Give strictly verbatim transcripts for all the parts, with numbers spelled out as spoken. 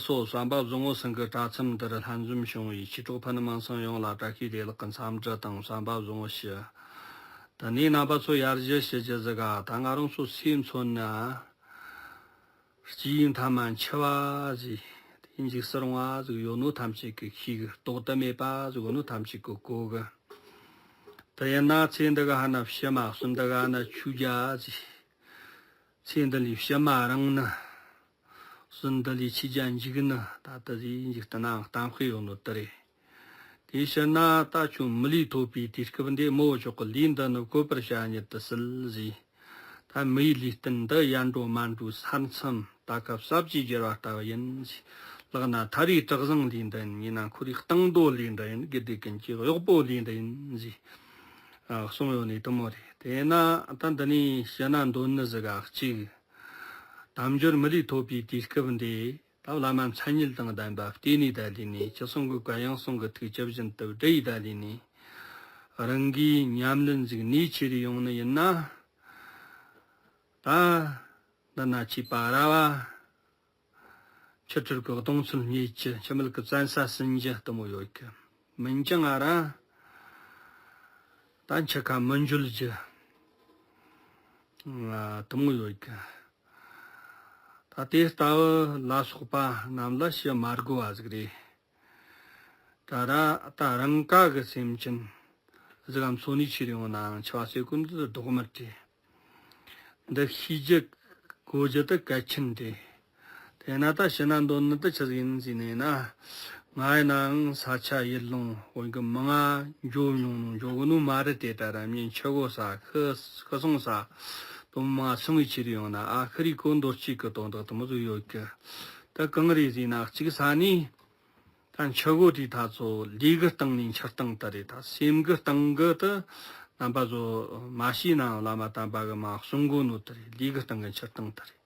སོ་བསམ་པ་བཟང་བོ་ཚང་གི་དྲ་ཚམ་འདིར་ལྷན་འཛོམས་བྱུང་བའི་ཆོས་གྲོགས་ཕུ་ནུ་མང་ཚང་ཡོངས་ལ་བཀྲ་ཤིས་བདེ་ལེགས་ཀྱི་འཚམས་འདྲི་དང་བསམ་པ་བཟང་བོ་ཞུ། ད་ནི་རྣམ་པ་ཚོ་ཡར་ཞུ་ཞུ་རྒྱུ་ཟིག་ག་ད་ང་རང་ཚོ་སེམས་མཚོན་ན། སྐྱེས་ཡུན་ཐ་མ་འཆི་བ་ཟིག་དེ་འཇིགས་སུ་རུང་བ་ཟིག་ཡོད་ནོ་ཐམས་ཅད་ཀྱི་ཤེས་གི། ལྡོག་ཏུ་མེད་པ་ཟིག་ཡོད་ནོ་ཐམས་ཅད་ཀྱི་གོ་གི། དེ་ཡིན་ན་ཚེ་འདི་ག་ཧ་ན་ཕྱི་མ། གསོན་འདི་ག་ཧ་ན་ཆོས་རྒྱལ་ཟིག་ཚེ་འདི་ལས་ཕྱི་མ་རིང་ནི། གསོན་འདི་ལས་ཆོས་རྒྱལ་འཇིག་ནི། ད་ལྟ་ཟིག་འཇིག་རྟེན་ནའང་གཏམ་དཔེ་ཡོད་ནོ་དེ་རེད། དེའི་ཕྱིར་ན་ད་ཁྱོད་མི་ལུས་ཐོབ་པའི་དུས་སྐབས་འདི་མོ་ཅོག་གི་ལས་འདི་ནི་བཀོད་པར་བྱ་ཉིད་དུ་སྲིད་ཟེར། ད་མི་ཡི་ལུས་རྟེན་འདི་ཡར་འགྲོ་མར་འགྲོའི་ས་མཚམས་ད་སྐབས་ས་བཅད་བརྒྱར་བ་ལྟ་བུ་ཡིན་ཟེར། ལག་ན་ཐ་རིས་གྲུ་གཟིངས་ལས་འདི་ཡིན། ཡིན་ན་ཁོ་རའི་སྟེང་རྡོ་ལས་འདི་ཡིན། དགེ་སྡིག་ཀུན་གྱི་གཡོག་པོ་ལས་འདི་ཡིན་ཟེར། ཨ། གསུངས་ཡོད་ནི་དེ་མོ་རེད། དེས་ན་ད་འདི་ནས་ཕྱི་ན་འདོན་ནི་ཟིག་ག་གཅིག་དལ་འབྱོར་མི་ལུས་ཐོབ་པའི་དུས་སྐབས་འདི། ད་བླ་མ་མཚན་ཉིད་དང་ལྡན་པ་བསྟེན་ནས་ད་ལས་ནས་ཅི་གསུང་གི་བཀའ་ཡང་གསུང་གི་ཐུགས་ཇི་བཞིན་དུ་བསྒྲུབས་ཡི་ད་ལས་ནས། རང་གིས་ཉམས་ལེན་ཟིག་ནུས་ཆེ་རུ་ཡོང་ནི་ཡིན་ན། ད་འདི་ན་ཆོས་པ་ར་བ། ཆོ་འཕྲུལ་གྱི་གདུང་ཚུལ་རྙེད་རྒྱུ། འཆི་མེད་ཀྱི་བཙན་ས་ཟིན་རྒྱུ་དེ་མོ་ཡོད་གི། མིན་ཅང་ང་ར། ད་འཆི་ཁ་མི་འཇོལ་རྒྱུ། ཨ། དེ་མོ་ཡོད་གི། ད་དེ་ལྟ་བུ་ལ་སོགས་པ་རྣམས་ལ་ཞུ་མ་དགོས་པ་ཟིག་རེད། ད་ར་ད་རང་ཀ་གི་སེམས་ཅན་ཟིག་གམ་འཚོ་ནུས་ཆེ་རུ་ཡོང་ནའང་འཆི་བ་ཟེར་གོ་འདི་ལྡོག་མི་སྲིད། འདི་ཤེས་རྒྱུ་གོ་རྒྱུ་དེ་གལ་ཆེན་རེད། དེས་ན་ད་ཕྱི་ན་འདོན་ནི་དེ་ཆི་ཟིག་ཡིན་ཟེར་ནས་ན། ང་ཡིན་ནའང་ས་ཆ་ཡུལ་ལུང་བོན་གྱི་མང་ང་འགྱོ་མྱོང་ནོ་འགྱོ་གི་ནོ་མ་རེད་དེ། ད་ར་མྱི་འཆི་གོ་ས་ཤི་ཤི་སོང་ས་དེ་མོ་མང་ང་སོང་གི་ཆེ་རུ་ཡོང་ན། ཨ། ཤི་རིའི་གོ་འདོར་བྱེད་ཀྱི་དོན་དག་དེ་མོ་ཟིག་ཡོད་གི། ད་གང་རེད་ཟེར་ན། གཅིག་ས་ནས། ད་འཆི་གོ་དེ་ད་ཚོ་ལུས་ཀྱི་སྟེང་ནས་འཆི་སྟངས་དེ་རེད། ད་སེམས་ཀྱི་སྟེང་གི་དེ་རྣམ་པ་ཚོ་མ་ཤེས་ན་བླ་མ་དམ་པ་གིས་མ་གསུང་གོ་ནོ་དེ་རེད། ལུས་ཀྱི་སྟེང་གི་འཆི་སྟངས་དེ་རེད།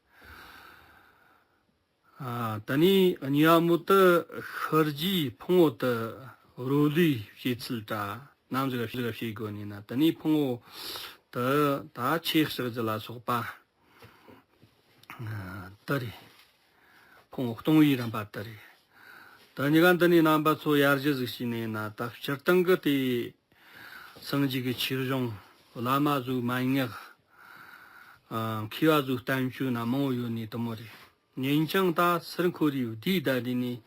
ཨ། དེ་ནས་གཉིས་པ་མོ་དེ་ཤི་རྗེས་ཕུང་པོ་དེ་རོ་ལུས་བྱེད་ཚུལ་འདྲ་ནམ་ཟིག་ག་ཟིག་ག་བྱེད་དགོས་ནས་ན། དེ་ནས་ཕུང་པོ་དེ་ད་ཆས་བཤགས་རྒྱུ་ལ་སོགས་པ། ཨ། དེ་རེད། ཕུང་པོ་གཏོང་བའི་རིམ་པ་དེ་རེད། ད་གཉིས་ཀ་འདི་ནས་རྣམ་པ་ཚོ་ཡར་ཞུ་ཟིག་བྱས་ནས་ན། ད་སྤྱིར་བཏང་གི་དེ་སངས་རྒྱས་ཀྱི་ཆོས་གཞུང་བླ་མ་ཟིག་མན་ངག་ཨ། མཁས་པ་ཟིག་བསྟན་བཅོས་ན་མང་བོ་ཡོད་ནི་དེ་མོ་རེད། ཉིན་ཅང་ད་སར་འཁོར་རིའི་བསྡུས་ད་དེ་ནས་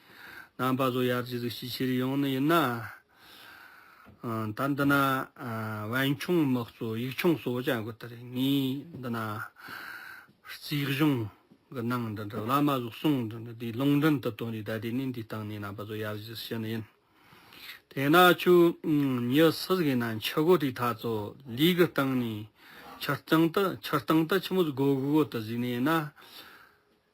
རྣམ་པ་ཚོ་ཡར་ཞུ་ཟིག་བྱས་ཆེ་རུ་ཡོང་ནི་ཡིན་ན། ཨ། ད་འདི་ན། ཨ། བན་ཆུང་མི་གཙོ་ཡིག་ཆུང་གཙོ་བོ་ཅན་གོ་དེ་རེད། ངས་འདི་ན་རྩིས་གཞུང་གི་ནང་འདི་འདྲ། བླ་མ་ཟིག་གསུང་འདི་འདྲ་དེ་ལུང་འདྲེན་དུ་བཏོན་ནས་ད་དེ་ནས་འདི་སྟེང་ནས་རྣམ་པ་ཚོ་ཡར་ཞུ་ཞུ་ནི་ཡིན། དེས་ན་ཁྱོད་མྱི་སུ་ཟིག་ཡིན་ན་འཆི་གོ་དེ་ད་ཚོ་ལུས་ཀྱི་སྟེང་ནས་འཆི་སྟངས་དེ། འཆི་སྟངས་དེ་ཆི་མོ་ཟིག་གོ་དགོས་གོ་དེ་ཟིག་ནས་ཡིན་ན།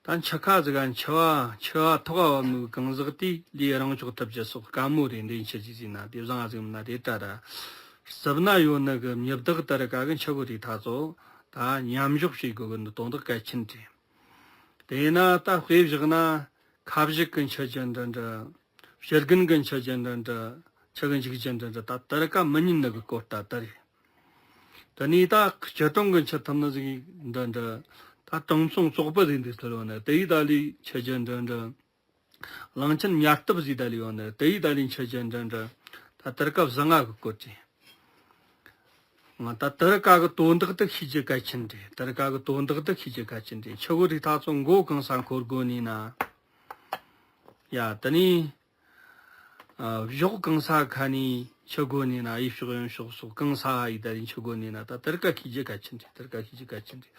ད་འཆི་ཁ་ཟིག་ག་འཆི་བ། འཆི་བ་ཐོག་ག་བབས་ནོ་གང་ཟག་དེ་ལུས་རང་འཇགས་ཐུབ་རྒྱུ་སོགས་དཀའ་མོ་རེད། འདི་འཆི་རྒྱུ་ཟེར་ན་དེ་བཟང་ང་ཟིག་མིན་ན་རེད་ད་ར། རྩིབ་ན་ཡོད་ནི་གི་མྱི་བདག་དེ་ར་ཀ་གི་འཆི་གོ་དེ་ད་ཚོ་ད་མཉམ་འཇོག་བྱེད་དགོས་གི་འདི་དོན་དག་གལ་ཆེན་རེད། དེས་ན་ད་དཔེ་བཞག་ན། ཁ་བཞག་གི་འཆི་རྒྱུ་འདྲ་འདྲ། ཕྱི་རྒན་གི་འཆི་རྒྱུ་འདྲ་འདྲ། ཁྱི་གི་འཇིག་རྒྱུ་འདྲ་འདྲ། ད་དེ་ར་ཀ་མི་ཉན་ནི་གི་སྐོར་ད་དེ་རེད། དེ་ནས་ད་སྐྱིལ་ཀྲུང་གི་འཆི་ཐུབ་ནི་ཟིག་འདྲ་འདྲ། ད་དྲང་སྲོང་བཙོག་པ་ཟིག་འདུག་ཟེར་ཡོང་ནི་དེ་ཡི་ད་ལས་འཆི་རྒྱུ་འདྲ་འདྲ། གླང་ཆེན་ཉར་བཏབ་ཟིག་ད་ལས་ཡོང་ནི་དེ་ཡི་ད་ལས་འཆི་རྒྱུ་འདྲ་འདྲ། ད་དེ་ར་ཀ་བཟང་ང་གི་སྐོར་ཅིག་ང་ད་དེ་ར་ཀ་གི་དོན་དག་དེ་ཤེས་རྒྱུ་གལ་ཆེན་རེད། དེ་ར་ཀ་གི་དོན་དག་དེ་ཤེས་རྒྱུ་གལ་ཆེན་རེད། འཆི་གོ་དེ་ད་ཚོ་མགོ་གང་ས་འཁོར་དགོས་ནི་ན། ཡ། དེ་ནས། ཨ། གཞོགས་གང་ས་ཁ་ནས་འཆི་དགོས་ནས་ན། གཡས་ཕྱོགས་གཡོན་ཕྱོགས་སོགས་གང་ས་ཡི་ད་རིང་འཆི་དགོས་ནས་ན། ད་དེ་ར་ཀ་ཤེས་རྒྱུ་གལ་ཆེན་རེད། དེ་ར་ཀ་ཤེས་རྒྱུ་གལ་ཆེན་རེད།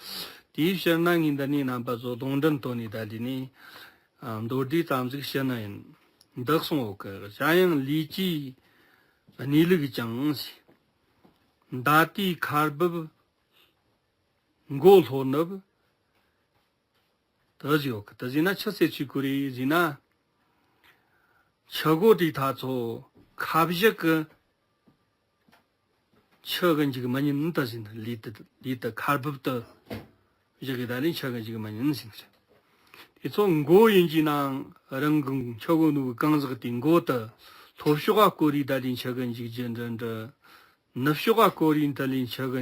དེའི་ཕྱིར་ན་ངས་འདི་ནས་རྣམ་པ་ཚོ་ལུང་འདྲེན་བཏོན་ནས་ད་འདི་ནས། ཨ། མདོར་བསྡུས་ཙམ་ཟིག་བཤད་ན་ཡིན། འདི་གསུང་འོག་གི། གཞན་ཡང་ལུས་ཀྱི་གནས་ལུགས་ཀྱང་། མདའ་དུས་ཁ་སྦུབ་མགོ་ལྷོ་ནུབ། དེ་ཟེར་ཡོད་གི། དེ་ཟེར་ན་ཆི་ཟེར་ཆི་གོ་རེད་ཟེར་ན། འཆི་གོ་དེ་ད་ཚོ་ཁ་བཞག་གི་འཆི་གི་འཇུག་མི་ཉན་ད་ཟེར་ན། ལུས་དེ་ལུས་དེ་ཁ་སྦུབ་དེ་བཞག་གི་ད་ལས་འཆི་གི་འཇུག་མི་ཉན་ཟེར་ན། དེ་ཚོ་མགོ་ཡིན་གྱི་ནའང་རང་གི་འཆི་གོ་ནོ་གང་ཟག་དེ་མགོ་དེ་ལྷོ་ཕྱོགས་ག་བསྐོར་རེ་ད་ལས་འཆི་གི་འཇུག་རྒྱུ་འདྲ་འདྲ། ནུབ་ཕྱོགས་ག་བསྐོར་རེ་ད་ལས་འཆི་གི་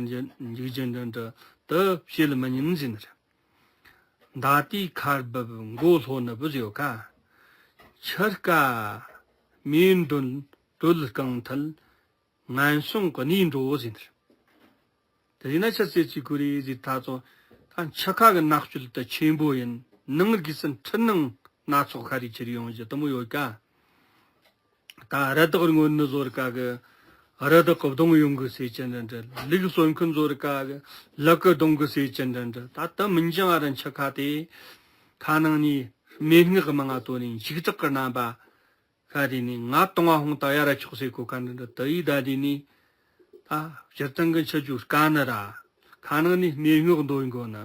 འཇུག་རྒྱུ་འདྲ་འདྲ། དེ་བྱེད་མི་ཉན་ཟེར་ན། མདའ་དུས་ཁ་སྦུབ་མགོ་ལྷོ་ནུབ་ཟེར་ཡོད་ཀ། འཆི་ཁ་རྨས་འདོན་དྲོད་བསྐང་ཐལ། ངན་སོང་གནས་འགྲོ་ཟེར་ནི་རེད། དེ་ཡིན་ན་ཆི་ཟེར་གྱི་གོ་རེད་ཟེར་ད་ཚོ། ད་འཆི་ཁ་གི་མནར་གཅོད་དེ་ཆེན་པོ་ཡིན། ནང་སྒོས་སུ་འཁྲུལ་སྣང་སྣ་ཚོགས་ཤ་རུས་ཁྱེར་ཡོང་རྒྱུ་དེ་མོ་ཡོད་ཀ། ད་རི་དྭགས་རྔོན་ནི་བཟོ་རིག་ག་གི། རི་དྭགས་གི་གདོང་ཡོང་གི་ཟེར་གྱི་འདྲ་འདྲ། ལུག་གསོ་མཁན་བཟོ་རིག་ག་གི། ལུག་གི་གདོང་གི་ཟེར་གྱི་འདྲ་འདྲ། ད་ལྟ་མི་འགྱང་བ་ར་འཆི་ཁ་དེ། ཁ་ནང་ནས་སྨྲེ་སྔགས་མང་ང་བཏོན་ནས་འཇིགས་སྐྲག་གི་རྣམ་པ། ཤ་རུས་ནས་ང་གཏོང་བ་ཧོང་ད་ཡ་ར་ཆོག་ཟེར་གོ་ཁ་འདྲ་འདྲ། དེ་ཡི་ད་དེ་ནས། ད་སྤྱིར་བཏང་གི་འཆི་རྒྱུ་དཀའ་ནི་ར། ཁ་ནང་ནས་སྨྲེ་སྔགས་འདོན་དགོས་ནི།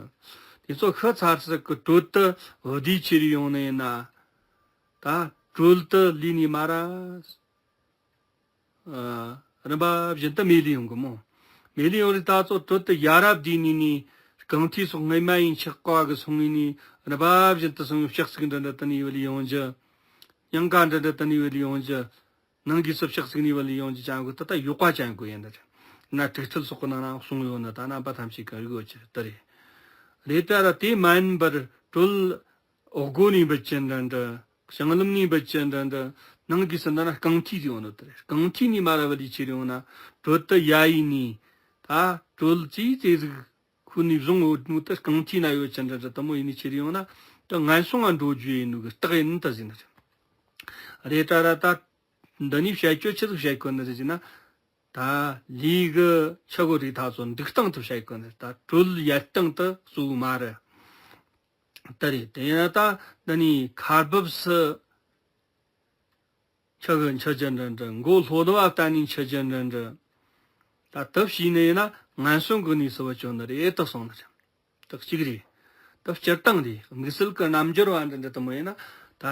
དེ་ཚོ་ཤི་ཚར་ཟིག་གི་དྲོད་དེ་བདེ་ཁྱེར་ཡོང་ནི་ཡིན་ན། ད་དྲོད་དེ་ལུས་ནས་མར། ཨ། རིམ་པ་བཞིན་དུ་མེ་ལུས་ཡོང་གི་མོ། མེ་ལུས་ཡོང་རིགས་ད་ཚོ་དྲོད་དེ་ཡ་རབས་བསྡུས་ནས་ནི། རྐང་མཐིལ་སོགས་སྔོན་མ་ཡིན་ཆགས་པ་གི་སོང་ངས་ནི། རིམ་པ་བཞིན་དུ་སོང་ངས་ཕྱག་ཚིག་འདྲ་འདྲ་དེ་ནས་ཡོད་ལ་ཡོང་རྒྱུ། སྙིང་ག་འདྲ་འདྲ་དེ་ནས་ཡོད་ལ་ཡོང་རྒྱུ། ནང་གི་སུ་ཕྱག་ཚིག་ནས་ཡོད་ལ་ཡོང་རྒྱུ་ཅན་གོ་ད་ལྟ་ཡོད་པ་ཅན་གོ་ཡིན་ད། ན་དྲུག་ཁྲིལ་སོགས་ཀྱི་ནང་ན་གསུངས་ཡོད་ནི་ད་རྣམ་པ་ཐམས་ཅད་ཀྱི་རིག་ཡོད་ཀྱི་དེ་རེད། རེད་ད་ར་དེ་མ་ཡིན་པར་དྲོད། འོག་སྒོ་ནས་འབུད་ཅན་འདྲ་འདྲ། བྱང་ལམ་ནས་འབུད་ཅན་འདྲ་འདྲ། ནང་གི་སུ་འདི་ན་རྐང་མཐིལ་ཡོང་ནོ་དེ་རེད། རྐང་མཐིལ་ནས་མར་བུད་ལས་ཁྱེར་ཡོང་ན། དྲོད་དེ་ཡ་ཡིན་ནི། ད་དྲོད་ཅིག་ཙེ་ཟིག་ཁུ་ནས་བཟུང་འོ་ནོ་དེ་རྐང་མཐིལ་ན་ཡོད་ཅན་འདྲ་འདྲ་དེ་མོ་ཡིན་ནི་ཁྱེར་ཡོང་ན། ད་ངན་སོང་ང་འགྲོ་རྒྱུ་ཡིན་ནོ་གི་རྟགས་ཡིན་ད་ཟེར་ནི་རེད། རེད་ད་ར་ད། འདི་ནས་བཤད་རྒྱུ་ཆི་ཟིག་བཤད་དགོས་ནི་རེད་ཟེར་ན། ད་ལུས་གི་འཆི་གོ་རིགས་ད་ཚོ་འདུག་སྟངས་དེ་བཤད་དགོས་ནི་རེད། ད་དྲོད་ཡལ་སྟངས་དེ་གཙོ་བོ་མ་རེད། དེ་རེད། དེ་ཡིན་ན་ད་འདི་ནས་ཁར་བབས་སུ་འཆི་གི་འཆི་རྒྱུ་འདྲ་འདྲ། མགོ་ལྷོ་ནུབ་བ་བལྟས་ནས་འཆི་རྒྱུ་འདྲ་འདྲ། ད་དེ་བྱས་ནས་ཡིན་ན་ངན་སོང་གི་གནས་སུ་བུད་ཡོང་ནི་རེད་དེ་གསུངས་ནི་རེད། དེ་གཅིག་རེད། དེ་སྤྱིར་བཏང་རེད། དམིགས་བསལ་གྱི་རྣལ་འབྱོར་བ་འདྲ་འདྲ་དེ་མོ་ཡིན་ན། ད་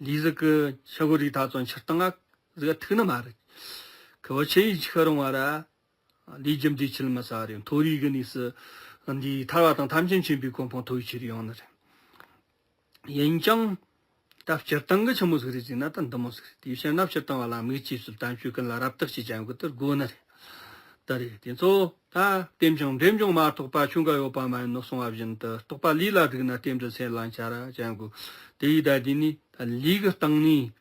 ལུས་ཟིག་གི་འཆི་གོ་རིགས་ད་ཚོ་འཆི་སྟངས་ང་ཟིག་ཐུག་ནི་མ་རེད། ཁི་བོ་ཆེ་ཡིན་ཆི་ཁ་རུང་བ་ར། ལས་རྒྱུ་འབྲས་ཆི་ལ་མ་ཟ་རེད། མཐོ་རིས་ཀྱི་གནས་སུ་འདི་ཐར་བ་དང་ཐམས་ཅད་མཁྱེན་པའི་གོ་འཕང་ཐོབ་ཡི་ཁྱེར་ཡོང་ནི་རེད། ཡིན་ཀྱང་། ད་སྤྱིར་བཏང་གི་ཆི་མོ་ཟིག་རེད་ཟེར་ན་ད་འདི་མོ་ཟིག་རེད། དེའི་ཕྱིར་ན་སྤྱིར་བཏང་བ་ལ་དམིགས་ཀྱིས་སུ་དམ་ཆོས་ཀུན་ལ་རབ་བརྟག་ཅེས་བྱ་ཡོང་གི་དེར་དགོས་ནི་རེད། ད་རེད། དེ་ཚོ་ད་རྟེན་ཅིང་འབྲེལ་འབྱུང་མ་གཏོགས་པ་ཆོས་འགའ་ཡོད་པ་མ་ཡིན་ནོ་གསུངས་པ་བཞིན་དུ། རྟོག་པ་ལུས་ལ་སྡུག་ན་རྟེན་འབྲེལ་སེམས་ལ་འཆར་བྱ་ཡོང་གི། དེ་ཡི་ད་དེ་ནི་ད་ལུས་ཀྱི་སྟེང་ནས་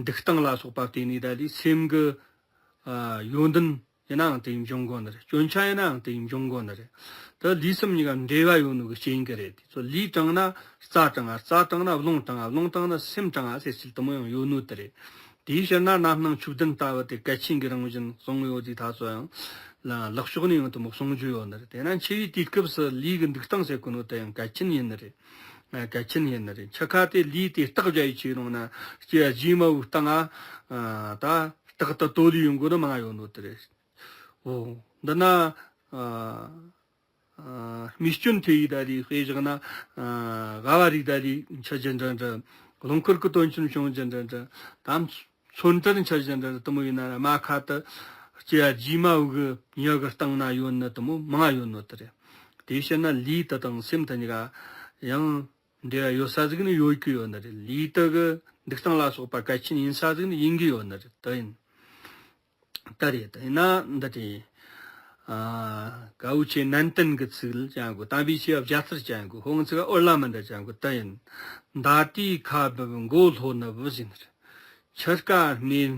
འདུག་སྟངས་ལ་སོགས་པ་བལྟས་ནས་ད་དེ་སེམས་ཀྱི་ཨ་ཡོན་ཏན་ཡིན་ནའང་དེ་ཡིན་འབྱུང་དགོས་ནི་རེད། སྐྱོན་ཆ་ཡིན་ནའང་དེ་ཡིན་འབྱུང་དགོས་ནི་རེད། དེ་ལུས་སེམས་གཉིས་ཀ་འབྲེལ་བ་ཡོད་ནོ་གི་རྐྱེན་གྱིས་རེད། དེ་ཚོ་ལུས་དྲང་ན་རྩ་དྲང་ང་། རྩ་དྲང་ན་རླུང་དྲང་ང་། རླུང་དྲང་ན་སེམས་དྲང་ང་ཟེར་ཚུལ་དེ་མོ་ཡང་ཡོད་ནོ་དེ་རེད། དེའི་ཕྱིར་ན་རྣམ་སྣང་ཆོས་ལྡན་ལྟ་བུ་དེ་གལ་ཆེན་གྱི་རང་བཞིན་བཟུང་ཡོད་དེ་ད་ཚོ་ཡང་ལ་ལེགས་ཕྱོགས་ནས་ཡང་དེ་མོ་གསུང་རྒྱུ་ཡོད་ནི་རེད། དེས་ན་འཆི་བའི་དུས་སྐབས་སུ་ལུས་ཀྱི་འདུག་སྟངས་ཟེར་གོ་ནོ་དེ་ཡང་གལ་ཆེན་ཡིན་ནི་རེད། གལ་ཆེན་ཡིན་ནི་རེད། འཆི་ཁ་དེ་ལུས་དེ་རྟགས་བྱ་ཡི་ཆེ་རུང་ན་སྐྱེ་རྒྱུ་མ་བུ་སྟེང་ང་ད་རྟགས་དེ་དོ་ལུས་ཡོང་དགོས་ནི་མང་ཡོད་ནོ་དེ་རེད། འོ། འདི་ན། ཨ། ཨ། རྨས་སྐྱོན་ཐེབས་ཡི་ད་རེད། དཔེ་བཞག་ན། ཨ། ལྦ་བ་རིགས་ད་རེད་འཆི་རྒྱུ་འདྲ་འདྲ། རླུང་འཁོར་གྱི་དོན་རྐྱེན་བྱུང་རྒྱུ་འདྲ་འདྲ། དམ་མཚོན་དྲན་འཆི་རྒྱུ་འདྲ་འདྲ་དེ་མོ་ཡིན་ན་ར་རྨ་ཁ་དེ་སྐྱེ་རྒྱུ་མ་བུ་གི་མྱི་གི་སྟེང་ན་ཡོད་ནི་དེ་མོ་མང་ཡོད་ནོ་དེ་རེད། དེའི་ཕྱིར་ན་ལུས་དེ་དང་སེམས་དེ་གཉིས་ཀ་ཡང་འབྲེལ་བ་ཡོད་ས་ཟིག་ནི་ཡོད་ཀྱི་ཡོད་ནི་རེད། ལུས་དེ་གི་འདུག་སྟངས་ལ་སོགས་པ་གལ་ཆེན་ཡིན་ས་ཟིག་ནི་ཡིན་གྱི་ཡོད་ནི་རེད། དེ་ཡིན། ད་རེད། ད་ཡིན་ན་འདི་དེ། ཨ། གལ་ཆེ་ནན་ཏན་གྱི་ཚིག་ལ་ཅང་གོ། དམ་པའི་ཆོས་པ་བརྒྱ་ཚར་ཅང་གོ། ཧོང་ཚིག་འོར་ལ་མི་འདྲ་ཅང་གོ། ད་ཡིན། མདའ་དེའི་ཁ་འབབ་མགོ་ལྷོ་ནུབ་བུ་ཟིན་རེད། འཆི་ཁ་རྨས་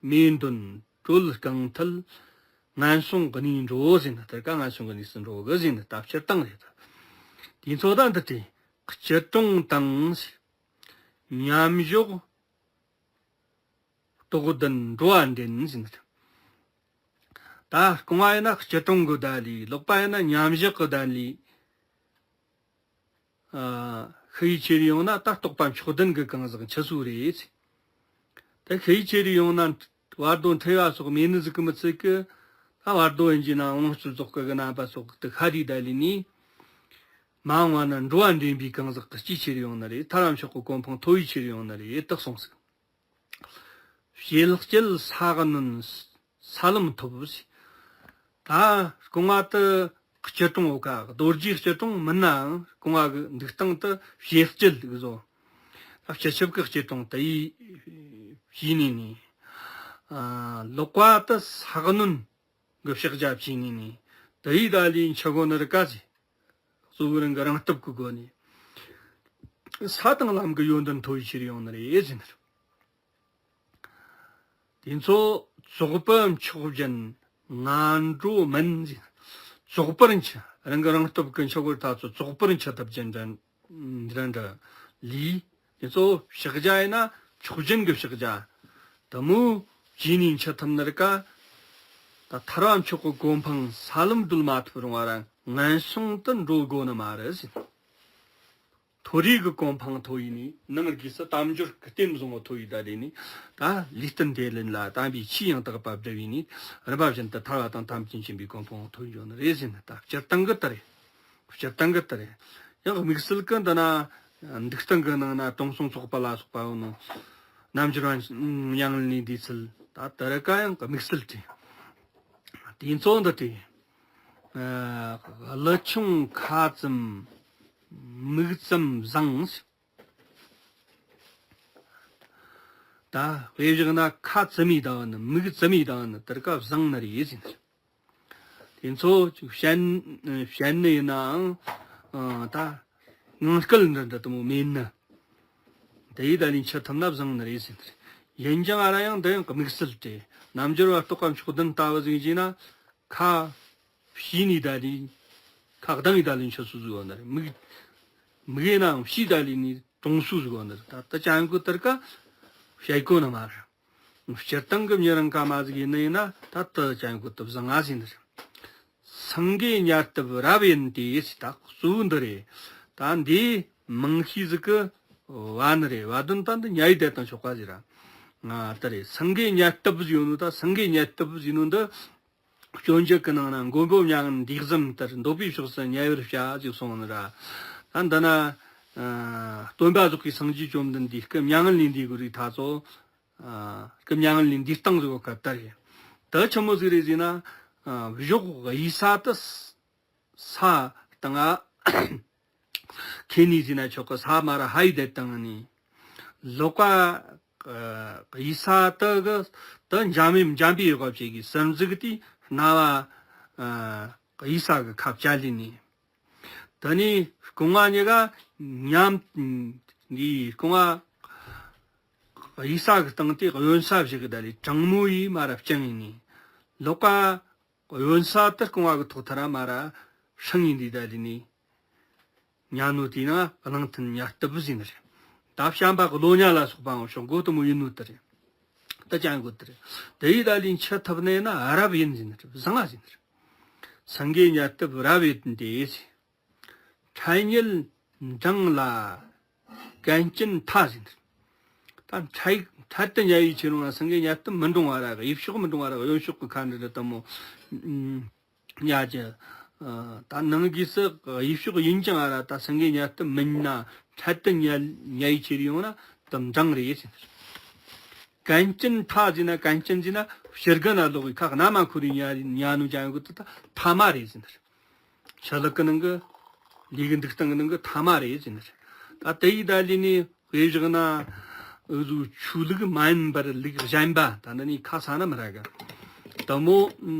རྨས་འདོན་དྲོད་བསྐང་ཐལ། ངན་སོང་གི་གནས་འགྲོ་ཟིན། དེར་ཀ་ངན་སོང་གི་གནས་སུ་འགྲོ་གི་ཟིན། ད་སྤྱིར་བཏང་རེད། དེ་ཚོ་ད་འདི་དེ་སྤྱིར་གྲོང་དང་། མཉམ་བཞག་རྟོགས་ལྡན་འགྲོ་བ་འདྲེན་ཟེར་ནི་རེད། ད་རྐང་བ་ཡིན་ན་སྐྱིལ་ཀྲུང་གི་གདན་ལས། ལག་པ་ཡིན་ན་མཉམ་བཞག་གི་གདན་ལས། ཨ། ཤི་ཡི་ཁྱེར་ཡོང་ན་ད་རྟོགས་པ་མཆོག་ལྡན་གྱི་གང་ཟག་འཆི་སོ་རེད། ད་ཤི་ཡི་ཁྱེར་ཡོང་ན་བར་དོ་འཁྲུལ་བ་སོགས་མེད་ནི་ཟིག་གི་མི་ཚད་ཀི། ད་བར་དོ་ཡིན་གྱི་ན་དབང་སྤྱོད་རྫོགས་སྐུ་གི་རྣམ་པ་སོགས་དེ་ཤ་རུས་གདན་ལས་ནི། མ་འོངས་པ་ན་འགྲོ་བ་འདྲེན་པའི་གང་ཟག་གི་སྤྱི་ཁྱེར་ཡོང་ནི་རེད། ཐར་བ་མཆོག་གི་གོ་འཕང་ཐོབ་ཡི་ཁྱེར་ཡོང་ནི་རེད་དེ་གསུངས་ཟིག། བྱེད་སྤྱད་ས་གནོན་ས་ལམ་ཐོབ་ཟེར། ད་རྐང་བ་དེ་སྐྱིལ་ཀྲུང་འོ་ཀ་རྡོ་རྗེའི་སྐྱིལ་ཀྲུང་མིན་ནའང་རྐང་བ་གི་འདུག་སྟངས་དེ་བྱེད་སྤྱད་གི་བཟོ། ད་སྤྱི་ཁྱབ་ཀྱི་སྐྱིལ་ཀྲུང་དེ་ཡིས་བྱས་ནས་ནི། ཨ། ལག་པ་དེ་ས་གནོན་གི་ཕྱག་རྒྱ་བྱས་ནས་ནི། དེ་ཡི་ད་ལས་འཆི་གོ་ནི་རེད་ཀ་ཟེར། གཙོ་བོ་རང་གི་རང་སྟོབས་ཀྱི་སྒོ་ནས། ས་དང་ལམ་གྱི་ཡོན་ཏན་མཐོ་བའི་ཕྱིར་ཡོང་ནི་རེད་ཟེར་ནི་རེད། དེ་ཚོ་བཙོག་པའམ་མཆོག་སྦྱིན་ངན་འགྲོ་མིན་ཟེར། བཙོག་པར་འཆི། རང་གི་རང་སྟོབས་ཀྱིས་འཆི་བར་ཐག་ཚོ་བཙོག་པར་འཆི་ཐབས་ཅན་འདྲ་འདྲ་འདྲ་ལས། དེ་ཚོ་ཕྱག་རྒྱ་ཡིན་ན་མཆོག་སྦྱིན་གྱི་ཕྱག་རྒྱ། དེ་མོ་བྱས་ནས་འཆི་ཐུབ་ནི་རེད་ཀ། ད་ཐར་བ་མཆོག་གི་གོ་འཕང་ས་ལམ་བགྲོད་མ་ཐུབ་རུང་བ་ར་ངན་སོང་དུ་འགྲོ་དགོས་ནི་མ་རེད་ཟེར། མཐོ་རིས་ཀྱི་གོ་འཕང་མཐོ་ཡིན་ནི། ནང་གི་ས་དལ་འབྱོར་གྱི་རྟེན་བཟང་བོ་མཐོ་ཡི་ད་རེ་ནི། ད་ལུས་རྟེན་དེ་ལེན་ལ་དམ་པའི་ཆོས་ཡང་དག་པ་བསྒྲུབས་ཡིན་ནི། རིམ་པ་བཞིན་དུ་ཐར་བ་དང་ཐམས་ཅད་མཁྱེན་པའི་གོ་འཕང་མཐོ་ཡོད་ནི་རེད་ཟེར་ནི། ད་སྤྱིར་བཏང་གི་ལྟར་རེད། སྤྱིར་བཏང་གི་ལྟར་རེད། ཡང་དམིགས་བསལ་གྱི་འདི་ན་འདུག་སྟངས་ཀྱི་ནང་ན་དྲང་སྲོང་ཚོགས་པ་ལ་སོགས་པ་ཡོད་ནོ། རྣལ་འབྱོར་པ་མྱ་ངན་ལས་འདས་ཚུལ་ད་དེ་རིགས་ཀ་ཡང་དམིགས་བསལ་རེད། དེ་ཚོ་འདི་སྟེ། ཨ། ཀླུ་ཆུང་ཁ་ཙམ་མིག་ཙམ་བཟང་། ད་དཔེ་བཞག་ན་ཁ་ཙམ་མི་དང་ནི་མིག་ཙམ་མི་དང་ནི་དེར་ཀ་བཟང་ནི་རེད་ཟེར། དེ་ཚོ་ཅིག་བཤད་བཤད་ནི་ཡིན་ནའང་ཨ། ད་ངང་སྐལ་འདྲ་འདྲ་དུ་མོ་མེད་ནི། དེ་ཡི་ད་ནི་འཆི་ཐུབ་ན་བཟང་ནི་རེད་ཟེར། ཡིན་ཀྱང་ཨ་ར་ཡང་འདི་ཡང་དམིགས་བསལ་སྟེ། རྣལ་འབྱོར་པ་རྟོགས་པ་མཆོག་ལྡན་ལྟ་བུ་ཟིག་བྱས་ན། ཁ་ཕྱིས་ནས་ད་ལི། ཁ་གདངས་ཡི་ད་ལི་འཆི་སུ་ཟིག་ཡོད་ན་རེད། མིག་མིག་ཡིན་ནའང་ཕྱིས་ད་ལི་ནི་གྲོངས་སུ་ཟིག་ཡོད་ན་རེད། ད་ད་ཅང་གོ་ལྟར་ཀ་བཤད་གོ་ན་མ་རེད། སྤྱིར་བཏང་གི་མྱི་རང་ཀ་མ་ཟིག་ཡིན་ན་ཡིན་ན་ད་ད་ཅང་གོ་ད་བཟང་ང་ཟིན་རེད། སེང་གེ་ཉལ་སྟབས་རབ་ཡིན་ཏེ་ཟེར། ད་གཙོ་བོ་འདི་རེད། ད་འདི་མང་ཤས་ཟིག་གི་བ་ནི་རེད། བ་དོན་ད་འདི་ཉལ་ཡི་བསྡད་དང་ཆོག་པ་ཟིག་ར། ང་ད་རེད། སེང་གེ་ཉལ་སྟབས་ཟིག་ཡོད་ནོ། ད་སེང་གེ་ཉལ་སྟབས་ཟིག་ཡིན་ནོ་འདི། སྤྱོད་འཇུག་གི་ནང་ན་མགོན་པོ་མྱ་ངན་འདས་གསུམ་ལྟར་འདོད་པའི་ཕྱོགས་སུ་ཉལ་བར་བྱ་ཞེས་གསུངས་ནི་ར། ད་འདི་ན་ཨ་སྟོན་པ་རྫོགས་པའི་སངས་རྒྱས་བཅོམ་ལྡན་འདས་སྐུ་མྱ་ངན་ལས་འདས་དགོས་རིགས་ཐ་ཚོ། ཨ་སྐུ་མྱ་ངན་ལས་འདས་སྟངས་ཟིག་ག་ལྟར་ཡིན། ད་ཆི་མོ་ཟིག་རེད་ཟེར་ན། ཨ་གཞོགས་གཡུལ་ས་དུ་ས་དང་ཨ། ཁེ་ནི་ཟིན་ན་ཆོག་གི། ས་མ་ར་ཧའི་བསྡད་བཏང་ནི། ལོག་པ་ཡི་ས་དུ་གི་དུ་འཇམ་མི་འཇམ་པའི་ཡོད་པ་བྱེད་ཀྱི་སུན་ཟིག་དེ་རྣ་བ་ཡི་ས་གི་ཁ་བཅད་ལི་ནི། དེ་ནི་རྐང་བ་གཉིས་ཀ་མཉམ་འདི་རྐང་བ་ཡི་ས་གི་སྟེང་དེ་གཡོན་ས་བཞི་གི་ད་ལི་དྲང་མོ་ཡི་མ་ར་བཅིངས་ཡིན་ནི། ལོག་པ། གཡོན་ས་དེ་རྐང་བ་གི་ཐོག་ཐ་ར་མ་ར་ཧྲིང་ཡིན་འདི་ད་ལི་ནི། ཉལ་ནོ་དེ་ན་གླང་མཐུན་ཉལ་སྟབས་ཟིན་རེད། ད་བྱམས་པ་གི་ལོ་ཉ་ལ་སོགས་པའང་ཤོག་གོ་དུ་མོ་ཡིན་ནོ་དེ་རེད། ད་ཅང་གོ་དེ་རེད། དེ་ཡི་ད་ལི་འཆི་ཐུབ་ནས་ན་རབ་ཡིན་ཟིན་རེད། བཟང་ང་ཟིན་རེད། སེང་གེ་ཉལ་སྟབས་རབ་ཡིན་ཏེ། འཕྲལ་ཉིད་འབྲང་ལ་གན་རྐྱལ་མཐའ་ཟིན། ད་འཕྲལ་འཕྲལ་དུ་ཉལ་བའི་ཕྱིར་རུང་ལ་སེང་གེ་ཉལ་སྟབས་མི་འདྲོང་བ་ར་གཡས་ཕྱོགས་མི་འདྲོང་བ་ར་གཡོན་ཕྱོགས་ཀྱི་ཁ་འདྲི་འདྲི་ལྟ་མོ་ཉལ་གྱི། ད་ནང་གི་སུ་གཡས་ཕྱོགས་ཡིན་ཀྱང་ཨ་ར་ད་སེང་གེ་ཉལ་སྟབས་མིན་ན་འཕྲལ་དུ་ཉལ་ཉལ་བའི་ཕྱིར་ཡོང་ན་དུ་འབྲང་རེད་ཟིན། གན་རྐྱལ་མཐའ་ཟིན་ན། གན་རྐྱལ་ཟིན་ན་ཕྱིར་གི་ན་ལོག་གི་ཁ་ན་མ་ཁུར་ཉལ་ཉལ་ནོ་ཅང་གི་ད་ཐ་མ་རེད་ཟིན། ཆ་ལག་གི་ནང་གི་ལས་གི་འདུག་སྟངས་གི་ནང་གི་ཐ་མ་རེད་ཟེར་ནི་རེད། ད་དེ་ཡི་ད་ལི་ནི་དཔེ་བཞག་ན་འུ་ཟུ་ཆོས་ལུགས་མ་ཡིན་པར་ལུགས་གཞན་པ་ད་འདི་ནི་ཁ་ས་ན་མི་ར་ག་དེ་མོ་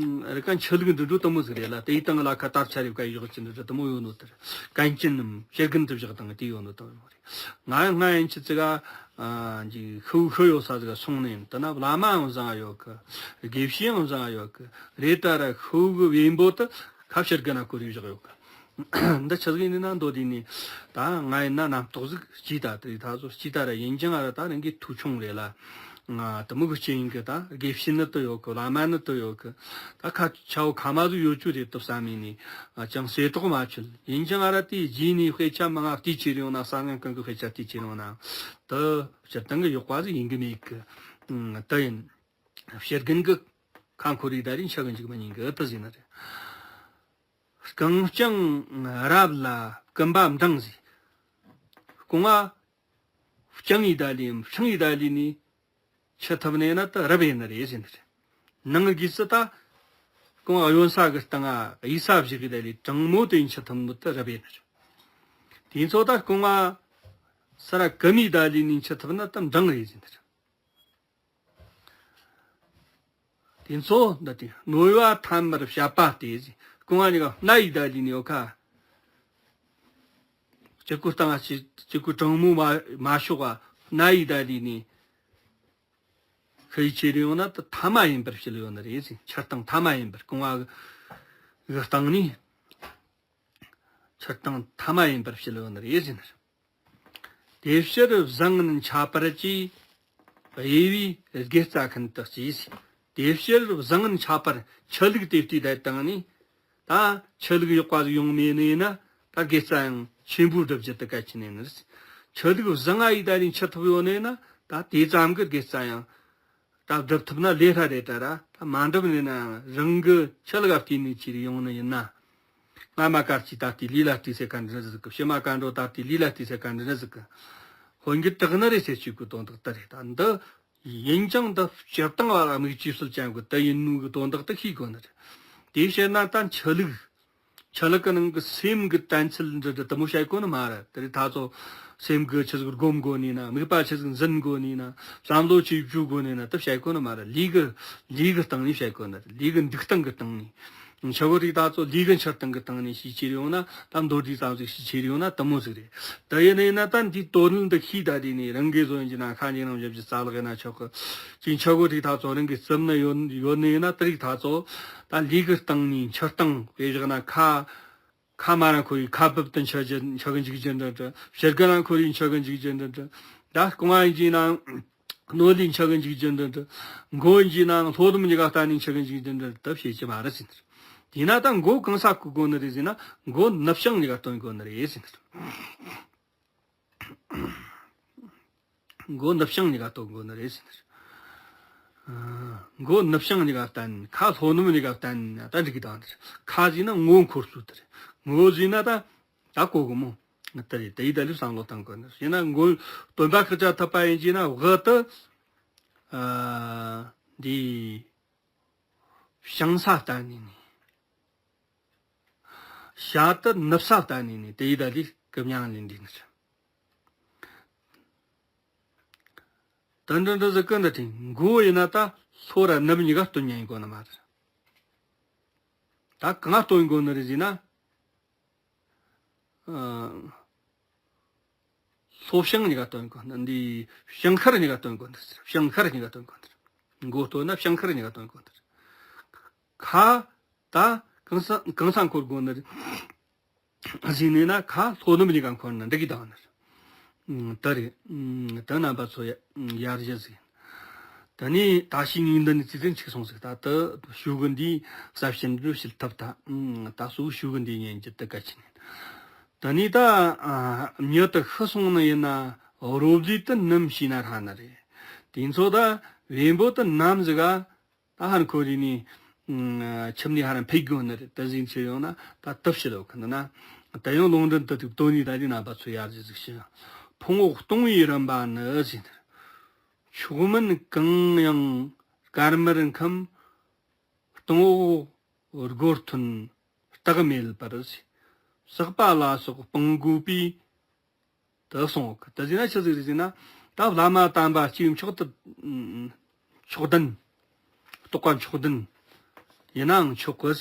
རི་ཀ་འཆི་ལུགས་འདི་འགྲོ་དེ་མོ་ཟིག་རེད་ལ། དེ་ཡི་སྟེང་ལ་ཁ་དར་ཆ་རེ་བཀའ་ཡོག་ཅི་འདི་འདྲ་དེ་མོ་ཡོད་ནོ་དེར་གན་རྐྱལ་ནམ་ཕྱིར་གན་དུ་བཞག་དང་དེ་ཡོད་ནོ་དེ་མོ་རེད། ང་ང་ཡིན་ཆི་ཙི་ག་ཨ་ཅིག་ཤུ་ཤུ་ཡོད་ས་ཟིག་ག་སོང་ནས་ཡིན། དེ་ན་བླ་མའང་བཟང་ཡོད་གི། དགེ་བཤེས་ཡང་བཟང་ཡོད་གི། རེད་ད་ར་ཤུ་གི་བེམ་པོ་དེ་ཁ་ཕྱིར་གི་ན་ཁོ་རེ་བཞག་ཡོད་གི། འདི་ཆི་ཟིག་ཡིན་ན་མདོ་དེ་ནི་ད་ང་ཡིན་ན་རྣམ་རྟོག་ཟིག་སྐྱེས་ད། དེ་ད་ཚོ་སྐྱེས་ད་ར་ཡིན་ཀྱང་ཨ་ར་ད་རང་གི་མཐོ་ཆུང་རེད་ལ། ང་དེ་མོ་གི་སྐྱེ་ཡིན་གི། ད་དགེ་བཤེས་ནི་དུ་ཡོད་གི། བླ་མ་ནི་དུ་ཡོད་གི། ད་ཁ་ཆའོ་ཁ་མ་ཟིག་ཡོད་རྒྱུ་རེད་དུ་བསམ་ཡིན་ནི། ཨ་ཅང་སེ་གྲོགས་མ་ཆུལ་ཡིན་ཀྱང་ཨ་ར་དེའི་རྗེས་ནས་དཔེ་ཆ་མང་ང་བལྟས་ཆེ་རིང་ན། གསར་ངན་གང་གི་དཔེ་ཆ་བལྟས་ཆེ་རིང་ན་དུ་སྤྱིར་བཏང་གི་ཡོག་པ་ཟིག་ཡིན་གི་མེད་གི། ཨ་དུ་ཡིན། ཕྱིར་གིན་གི་ཁ་འཁོར་རིགས་ད་རིང་ཆ་གི་འཇིག་མ་ཉིན་གི་དུ་ཟིན་ན་རེད། རྐང་རྐྱང་རབ་ལ་རྐུན་པ་འབྲང་ཟིག་རྐང་བ་རྐྱང་ཡི་ད་ལི་ཡིན། ཕྲང་ཡི་ད་ལི་ནི་ཆི་ཐུབ་ནས་ན་ད་རབ་ཡིན་ནི་རེད་ཟེར་ནི་རེད། ནང་གི་སུ་ད་རྐང་བ་གཡོན་ས་གི་སྟེང་ང་གཡས་ས་བཞི་གི་ད་ལི་དྲང་མོ་དེ་ཡིན་ཆི་ཐུབ་ནི་ད་རབ་ཡིན་ནི་རེད། དེ་ཚོ་ད་རྐང་བ་ས་ར་གི་མི་ད་ལི་ནི་ཆི་ཐུབ་ན་ད་འབྲང་རེད་ཟེར་ནི་རེད། དེ་ཚོ་འདི་དེ་ནོ་ཡ་ཐ་མར་བཤད་པ་སྟེ། རྐང་བ་གཉིས་ཀ་སྣ་ཡི་ད་ལི་ནི་ཡོད་ཁ། ལྕི་སྐོལ་སྟེང་ང་ཅི་ཅི་གོ་གྲང་མོ་མ་མ་ཤོག་པ་ན་ཡི་ད་དེ་ནི། ཤི་ཡི་ཆེ་རིང་ཡོང་ན་ད་ཐ་མ་ཡིན་པར་བཤད་ཡོད་ནི་རེད་ཟེར། འཆི་སྟངས་ཐ་མ་ཡིན་པར། རྐང་བ་གི་སྟེང་ནས་འཆི་སྟངས་ཐ་མ་ཡིན་པར་བཤད་ཡོད་ནི་རེད་ཟེར་ནི་རེད། དེ་ཕྱིར་བཟང་ངན་ཁྱད་པར་གྱིས་དབྱེ་བའི་དགེ་རྩ་ཤིན་ཏུ་གཅེས། དེ་ཕྱིར་བཟང་ངན་ཁྱད་པར་ཆད་ལུགས་དེ་ལྟའི་བསྡད་སྟངས་ནས། ད་ཆད་ལུགས་ཡག་པ་ཟིག་ཡོང་མེད་ནི་ཡིན་ན། ད་དགེ་རྩ་ཡང་ཆེན་པོ་སྒྲུབ་རྒྱུ་དེ་གལ་ཆེ་ནི་ཡིན་ནི་རེད། ཆད་ལུགས་བཟང་ང་ཡི་ད་ནི་འཆི་ཐུབ་ཡོད་ནི་ཡིན་ན། ད་དེ་ཙམ་གི་དགེ་རྩ་ཡང་ད་སྒྲུབ་ཐུབ་ན་ལས་སླ་རེད་ད་ར། ད་མ་འགྲུབ་ནི་ན་རང་གི་ཆད་ལུགས་ལ་བརྟེན་ནས་ཅིག་ཡོང་ནི་ཡིན་ན། སྔ་མ་གར་གྱི་ད་ལྟའི་ལས་ལ་ལྟོས་ཟེར་ག་འདྲ་ཟིག་གི། ཕྱི་མ་གར་འགྲོ་ད་ལྟའི་ལས་ལ་ལྟོས་ཟེར་ག་འདྲ་ཟིག་གི། དཔོན་གྱི་དྲག་ནི་རེད་ཟེར་བཅུག་གི་དོན་དག་དེ་རེད། ད་འདི་ཡིན་ཀྱང་ད་སྤྱིར་བཏང་བ་ལ་དམིགས་བཅོས་སུ་ཅན་གི་དེ་ཡིན་ནོ་གི་དོན་དག་དེ་ཤེས་དགོས་ནི་རེད། དེ་བཤད་ན་ད་འཆི་ལུགས། འཆི་ལུགས་ཀྱི་ནང་གི་སེམས་ཀྱི་དྲན་ཚུལ་འདྲ་འདྲ་དེ་མོ་བཤད་དགོས་ནི་མ་རེད། དེ་རིང་ད་ཚོ་སེམས་ཀྱི་ཆི་ཟིག་སྒོམ་དགོས་ནི་ན། དམིགས་པ་ཆི་ཟིག་འཛིན་དགོས་ནི་ན། བསམ་བློ་ཆི་བཅོས་དགོས་ནི་ན། དེ་བཤད་དགོས་ནི་མ་རེད། ལུས་ཀྱི་ལུས་ཀྱི་སྟེང་ནས་བཤད་དགོས་ནི་རེད། ལུས་ཀྱི་འདུག་སྟངས་ཀྱི་སྟེང་ནས། འཆི་བོ་རིགས་ད་ཚོ་ལུས་ཀྱི་འཆི་སྟངས་ཀྱི་སྟེང་ནས་ཤེས་ཁྱེར་ཡོང་ན། ད་མདོར་བསྡུས་ཙམ་ཟིག་ཤེས་ཁྱེར་ཡོང་ན་དེ་མོ་ཟིག་རེད། དེ་ཡིན་ནི་ཡིན་ན་ད་འདིའི་དོན་འདི་ཤེས་ད་དེ་ནས་རང་གི་བཟོ་ཡིན་གྱི་ན། ཁ་ཉིན་རང་བཞིན་གྱི་རྩ་ལག་ཡིན་ན་ཆོག་གི། ཅིག་འཆི་བོ་རིགས་ད་ཚོ་རང་གི་རྩིབ་ན་ཡོད་ཡོད་ནི་ཡིན་ན། དེ་རིགས་ད་ཚོ་ད་ལུས་ཀྱི་སྟེང་ནས་འཆི་སྟངས་དཔེ་བཞག་ན། ཁ་ཁ་མ་ར་འཁོར་བའི་ཁ་སྦུབ་ཏུ་འཆི་རྒྱུ་འཆི་གི་འཇུག་རྒྱུ་འདྲ་འདྲ། ཕྱི་རྒོད་ལ་འཁོར་བའི་འཆི་གི་འཇུག་རྒྱུ་འདྲ་འདྲ། ད་རྐང་བ་ཡིན་གྱི་ན་སྣོད་ལས་འཆི་གི་འཇུག་རྒྱུ་འདྲ་འདྲ། མགོ་ཡིན་གྱི་ན་ལྷོ་ལམ་གཉིས་ཀ་བལྟས་ནས་འཆི་གི་འཇུག་རྒྱུ་འདྲ་འདྲ། ད་བཤད་ཀྱི་མ་རེད་ཟེར། དེས་ན་ད་མགོ་གང་ས་བཀོལ་དགོས་ནི་རེད་ཟེར་ན། མགོ་ནུབ་བྱང་གཉིས་ཀ་སྟོན་དགོས་ནི་རེད་ཟེར། མགོ་ནུབ་བྱང་གཉིས་ཀ་སྟོན་དགོས་ནི་རེད་ཟེར། མགོ་ནུབ་བྱང་གཉིས་ཀ་བསྟན། ཁ་ལྷོ་ནུབ་གཉིས་ཀ་བསྟན་ན་ད་འགྲིག་གི། ད་འདིར་ཁ་ཟེར་ན་མགོ་འཁོར་ཚུལ་དེ་རེད། མགོ་ཟེར་ན་ད་ད་གོ་གི་མོ། དེ་རེད། དེ་ཡི་ད་ལུས་བསམ་བློ་བཏང་དགོས་ནི་ཟེར་ན། མགོ་སྟོན་པ་ཤཱཀྱ་ཐུབ་པ་ཡིན་གྱི་ན། འུ་ད་འདི་བྱང་ས་བསྟན་ནི་ནི། ཞྭ་དེ་ནུབ་ས་བལྟས་ནས་ནི་དེ་ཡི་ད་ལུས་ཀྱི་མྱང་ལེན་འདི་ནི་རེད། དེ་འདྲ་འདྲ་ཟིག་གི་འདི་དེ་མགོ་ཡིན་ན་ད་ལྷོ་ར་ནུབ་གཉིས་ཀ་སྟོན་ཉན་དགོས་ནི་མ་རེད། ད་གང་སྟོན་དགོས་ནི་རེད་ཟེར་ན། ཨ། ལྷོ་བྱང་གཉིས་ཀ་སྟོན་དགོས་ནི། འདི་བྱང་ཤར་གཉིས་ཀ་སྟོན་དགོས་ནི་རེད། བྱང་ཤར་གཉིས་ཀ་སྟོན་དགོས་ནི་རེད། མགོ་སྟོན་ན་བྱང་ཤར་གཉིས་ཀ་སྟོན་དགོས་ནི་རེད། ཁ་ད་གང་ས་གང་ས་འཁོར་དགོས་ནི་རེད་ཟེར་ནས་ན། ཁ་ལྷོ་ནུབ་གཉིས་ཀ་འཁོར་ན་འགྲིག་གི། ད་ནི་ད་རེད། ད་རྣམ་པ་ཚོ་ཡ་ཡར་ཞུ་ཟིག་ཡིན། ད་ནི་ད་ཤི་ངེས་འདི་ནི་ཚིག་ཚིག་ཆིག་སོང་ཟིག། ད་ད་ཞུ་གི་འདི་གསར་བཤད་འདི་བྱེད་ཐབས་ད། ད་སུ་ཞུ་གི་འདི་ཉན་རྒྱུ་དེ་གལ་ཆེ་ནི། ད་ནི་ད་མྱི་དེ་ཤི་སོང་ནི་ཡིན་ན། རོ་བསྡུས་དེ་ནམ་བྱས་ན་ཧྲ་ནི་རེད། དེ་ཚོ་ད་བེམ་པོ་དེ་ནམ་ཟིག་ག་ད་ཧར་འཁོར་རེ་ནས་ཁྱིམ་ནས་ཧར་འཕེལ་དགོས་ནི་རེད། ད་ཟིན་ཆེ་ཡོང་ན་ད་དུ་ཕྱི་ལོག་གི་འདི་ན། ད་ཡང་ལུང་འདྲེན་དུ་ཐུག་དོན་ནི་ད་དེ་རྣམ་པ་ཚོ་ཡར་ཞུ་ཟིག་ཞུ། ཕུང་པོ་སྟོང་པའི་རིམ་པ་ནི་ཟེར། མཆོག་དམན་གང་ཡང་དཀར་དམར་ཁམས། སྟེང་འོག་སྒོར་ཐོན་རྟགས་མེད་པར་ཟེར། བསགས་པ་ལ་སོགས་སྤང་དགོས་པས། དུ་གསུངས་ཡོད་གི། དེ་ཟེར་ན་ཆི་ཟིག་རེད་ཟེར་ན། ད་བླ་མ་དམ་པ་སྐྱེས་མཆོག་ཏུ་མཆོག་ལྡན། རྟོགས་པ་མཆོག་ལྡན་ཡིན་ནའང་ཆོག་གི་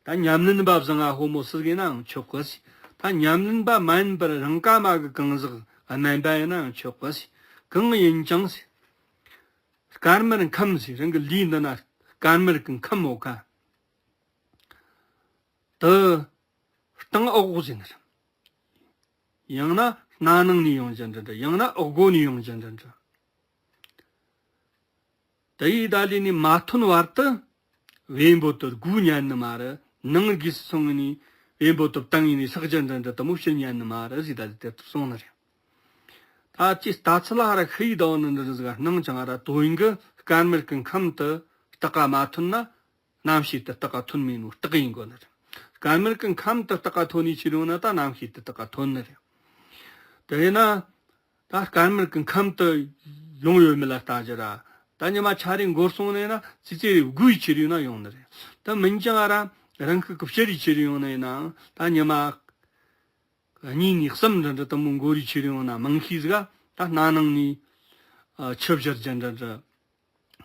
ཟེར། ད་ཉམས་ལེན་པ་བཟང་ང་ཕོ་མོ་སུ་ཟིག་ཡིན་ནའང་ཆོག་གི་ཟེར། ད་ཉམས་ལེན་པ་མ་ཡིན་པར་རང་ཀ་མ་གི་གང་ཟག་དམན་པ་ཡིན་ནའང་ཆོག་གི་ཟེར། གང་ཡིན་ཀྱང་ཟེར། དཀར་དམར་ཁམས་ཟེར། རང་གི་ལུས་འདི་ན་དཀར་དམར་གི་ཁམས་ཡོད་ག། དུ་སྟེང་འོག་ཟེར་ནི་རེད། ཡང་ན་སྣ་ནང་ནས་ཡོང་རྒྱུ་འདྲ་འདྲ། ཡང་ན་འོག་སྒོ་ནས་ཡོང་རྒྱུ་འདྲ་འདྲ། དེ་ཡི་ད་ལས་ནས་མ་ཐོན་བར་དུ་བེམ་པོ་དེ་སྒོ་ཉན་ནི་མ་རེད། ནང་སྒོས་སུ་སོང་ནས་བེམ་པོ་དེ་བཏང་ཡིན་ནས་ཟག་རྒྱུ་འདྲ་འདྲ་དེ་མོ་བྱེད་ཉན་ནི་མ་རེད་ཟེར། ད་ལས་དེ་ལྟར་གསུངས་ནི་རེད། ད་ཅི་ལྟ་ཚུལ་ཧ་ར་ཤི་ཡི་ད་འོ་ནི་འདྲ་འདྲ་ཟིག་ག་སྣང་ཅང་ར་དོན་གི། དཀར་དམར་གི་ཁམས་དེ་རྟགས་ཀ་མ་ཐོན་ན། རྣམ་ཤེས་དེ་རྟགས་ཀ་ཐོན་མེད་ནོ་རྟགས་ཡིན་དགོས་ནི་རེད། དཀར་དམར་གི་ཁམས་དེ་རྟགས་ཀ་ཐོན་ནས་ཁྱེར་ཡོང་ན་ད་རྣམ་ཤེས་དེ་རྟགས་ཀ་ཐོན་ནི་རེད། དེ་ཡིན་ན་ད་དཀར་དམར་གི་ཁམས་དེ་ཡོང་ཡོད་མེད་ལ་ལྟ་རྒྱུ་ར། ད་ཉི་མ་ཆ་རེ་འགོར་སོང་ནས་ན་ཙི་ཙི་རེ་སྒུག་ཁྱེར་ཡོང་ན་ཡོང་ནི་རེད། ད་མིན་ཀྱང་ཨ་ར་རང་ཤུགས་ཀྱིས་ཕྱིར་རེ་ཁྱེར་ཡོང་ན་ཡིན་ནའང་ད་ཉི་མ་གཉིས་ནས་གསུམ་འདྲ་འདྲ་དེ་མོ་འགོར་རེ་ཁྱེར་ཡོང་ན་མང་ཤས་ཟིག་ག་ད་སྣ་ནང་ནས་ཆུ་བཞུར་རྒྱུ་འདྲ་འདྲ།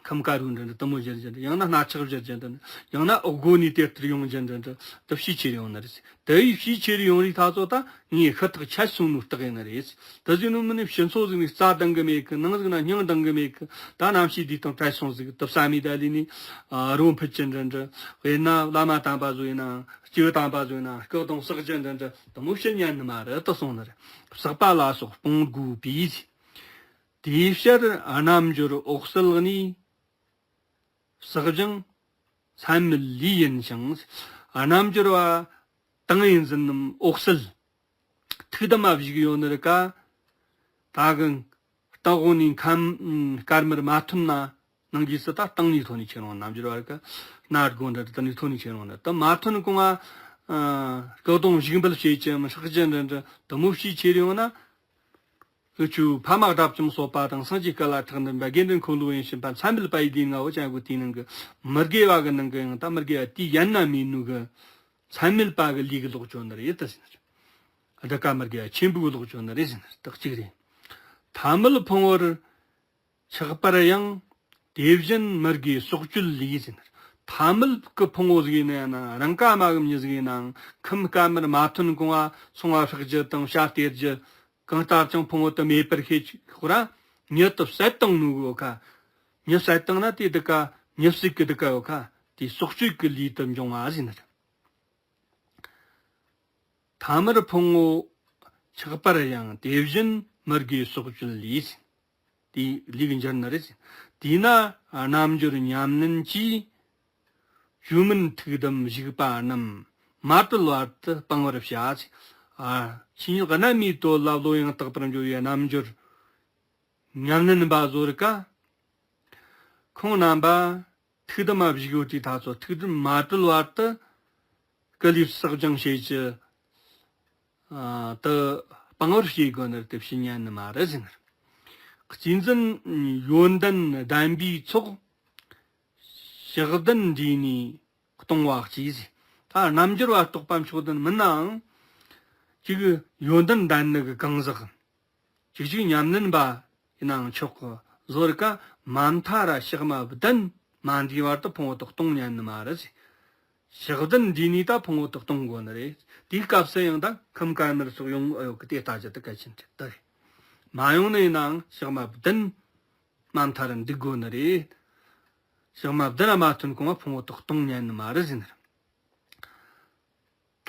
ཁམས་དཀར་པོ་འདྲ་འདྲ་དེ་མོ་བཞུར་རྒྱུ་འདྲ། ཡང་ན་སྣ་ཆག་བཞུར་རྒྱུ་འདྲ་འདྲ། ཡང་ན་འོག་སྒོ་ནས་དེ་ལྟར་ཡོང་རྒྱུ་འདྲ་འདྲ། དེ་ཤས་ཆེར་ཡོང་ནི་རེད། དེ་ཡི་ཤས་ཆེར་ཡོང་རིགས་ད་ཚོ་ད་ངས་ཤི་ཐག་ཆད་སོང་ནོ་རྟགས་ཡིན་ནི་རེད། དེ་ཟིག་ནི་མིན་ནི་ཕྱི་ཚོ་ཟིག་ནས་རྩ་འདང་གི་མེད་གི། ནང་ཟིག་ན་སྙིང་འདང་གི་མེད་གི། ད་རྣམ་ཤེས་འདི་དང་བྲལ་སོང་ཟིག། དེ་བསམ་མི་ད་ལི་ནི་རོ་འཕུད་ཀྱི་འདྲ་འདྲ། དཔེར་ན་བླ་མ་དམ་པ་ཟོ་ཡིན་ན། སྐྱེས་བུ་དམ་པ་ཟོ་ཡིན་ན་སྐུ་གདུང་བསགས་རྒྱུ་འདྲ་འདྲ་དེ་མོ་ཕྱིར་ཉན་ནི་མ་རེད་དུ་སོང་ནི་རེད། བསགས་པ་ལ་སོགས་སྤོང་དགོས་པས། དེའི་ཕྱིར་རྣལ་འབྱོར་འོད་གསལ་ནི། བསགས་སྦྱང་ཚད་མེད་ལས་ཡིན་ཞིང་། རྣལ་འབྱོར་བ་དང་ཡིན་ཟིན་ནམ་འོད་གསལ། ཐུགས་དམ་མ་བཞུགས་ཡོད་ནི་རེད་ཀ། ད་གི་སྟེང་འོག་ནས་ཁམས་དཀར་དམར་མ་ཐོན་ན། ནང་གི་སུ་ད་སྟེང་ནས་ཐོན་ནས་ཁྱེར་འོང་། རྣལ་འབྱོར་བ་རེད་ཀ། སྣ་སྒོ་འདྲ་དེ་ནས་ཐོན་ནས་ཁྱེར་འོང་ནི། ད་མ་ཐོན་གོང་ང་སྐུ་གདུང་བཞུགས་འབུལ་བྱེད་ཀྱི་མི་ཧྲག་ཅན་འདྲ་འདྲ་དེ་མོ་ཞིག་ཁྱེར་ཡོང་ན། འུ་ཆོའི་ཕ་མ་དགྲ་བཅོམ་གསོད་པ་དང་། སངས་རྒྱས་བསྐལ་བ་གྲགས་འདུན་པ། དགེ་འདུན་འཁོར་ལོ་ཡིན་བཞིན་པ་མཚན་མེད་པ་ཡི་དེ་ང་འོ་ཅན་གོ་དེའི་ནང་གི་མི་དགེ་བ་གི་ནང་གི་ཡང་ད་མི་དགེ་བ་དེའི་ཡན་ན་མེད་ནོ་གི་མཚན་མེད་པ་གི་ལས་གི་ལོག་ཅོ་ནི་རེད་ད་ཟེར་ནི་རེད། གདུལ་དཀའ་མི་དགེ་བ་ཆེན་པོའི་ལོག་ཅོ་ནི་རེད་ཟེར་ནི་རེད། དག་གཅིག་རེད། ཐ་མལ་ཕུང་པོར་ཆགས་པར་ཡང་། དེ་བཞིན་མི་དགེ་སྲོག་གཅོད་ལས་ཟེར་ནི་རེད། ཐ་མལ་གི་ཕུང་པོ་ཟིག་ཡིན་ན་ཡང་ན། རང་ཀ་མ་གི་མྱི་ཟིག་ཡིན་ནའང་ཁམས་དཀར་དམར་མ་ཐོན་གོང་ང་སོང་བ་ཧྲག་རྒྱུ་དང་ཤ་སྟེར་རྒྱུ། གང་ལྟར་ཀྱང་ཕུང་པོ་དེ་མེད་པར་ཤེས་ཁོ་ར། མྱི་དེ་བསད་བཏང་ནོ་གི་འོ་ཁ། མྱི་བསད་བཏང་ན་དེ་གདུལ་དཀའ། མྱི་བསད་གི་གདུལ་དཀའ་འོ་ཁ། དེ་སྲོག་གཅོད་གི་ལས་དེ་འབྱུང་བ་ཟེར་ནི་རེད། ཐ་མལ་ཕུང་པོར་ཆགས་པར་ཡང་། དེ་བཞིན་མི་དགེ་སྲོག་གཅོད་ལས་ཟེར། དེའི་ལས་ཀྱི་འགྱུར་ནི་རེད་ཟེར། དེས་ན་རྣལ་འབྱོར་ཉམས་ལེན་གྱིས། བཅོས་མིན་ཐུགས་དམ་བཞུགས་པ་རྣམས་མ་གྲོལ་བར་དུ་སྤང་བར་བྱ་ཟེར། ཨ། ཆོས་ཉིད་རྣལ་མའི་དོན་ལ་བློ་ཡང་དག་པར་འཇོག་པའི་རྣལ་འབྱོར་ཉམས་ལེན་པ་ཟོ་རིགས་ཀ། ཁོང་རྣམ་པ་ཐུགས་དམ་མ་བཞུགས་ཡོད་དུས་ད་ཚོ་ཐུགས་དམ་མ་གྲོལ་བར་དུ་སྐུ་ལུས་བསགས་སྦྱང་བྱེད་ཀྱི། ཨ། དུ་སྤང་བར་བྱེད་དགོས་ནི་རེད་དེ་ཕྱིར་ཉན་ནི་མ་རེད་ཟེར་ནི་རེད། གཅེས་འཛིན་ཡོན་ཏན་ལྡན་པའི་ཚོགས། ཕྱག་ལྡན་འདྲིས་ནས་གཏོང་བ་གཅེས་ཟེར། ད་རྣལ་འབྱོར་བ་རྟོགས་པ་མཆོག་ལྡན་མིན་ནའང་། ཅིག་ཡོན་ཏན་ལྡན་ནི་གི་གང་ཟག་ཅིག་ཅིག་ཉམས་ལེན་པ་ཡིན་ནའང་ཆོག་གི། ཟོ་རིགས་ཀ་མ་མཐའ་ར་ཕྱག་མ་བདུན་མ་འདྲིས་བར་དུ་ཕུང་པོ་དེ་གཏོང་ཉན་ནི་མ་རེད་ཟེར། ཕྱག་བདུན་འདྲིས་ནས་ད་ཕུང་པོ་དེ་གཏོང་དགོས་ནི་རེད། དེའི་སྐབས་སུ་ཡང་ད་ཁམས་དཀར་དམར་སོགས་ཡོང་ཨེ་ཡོད་གི། དེ་ལྟ་རྒྱུ་དེ་གལ་ཆེན་གྱི་དེ་རེད། མ་ཡོང་ནི་ཡིན་ནའང་ཕྱག་མ་བདུན་མ་མཐའ་ར་འདྲིས་དགོས་ནི་རེད། ཕྱག་མ་བདུན་ར་མ་ཐོན་གོང་ང་ཕུང་པོ་དེ་གཏོང་ཉན་ནི་མ་རེད་ཟེར་ནི་རེད།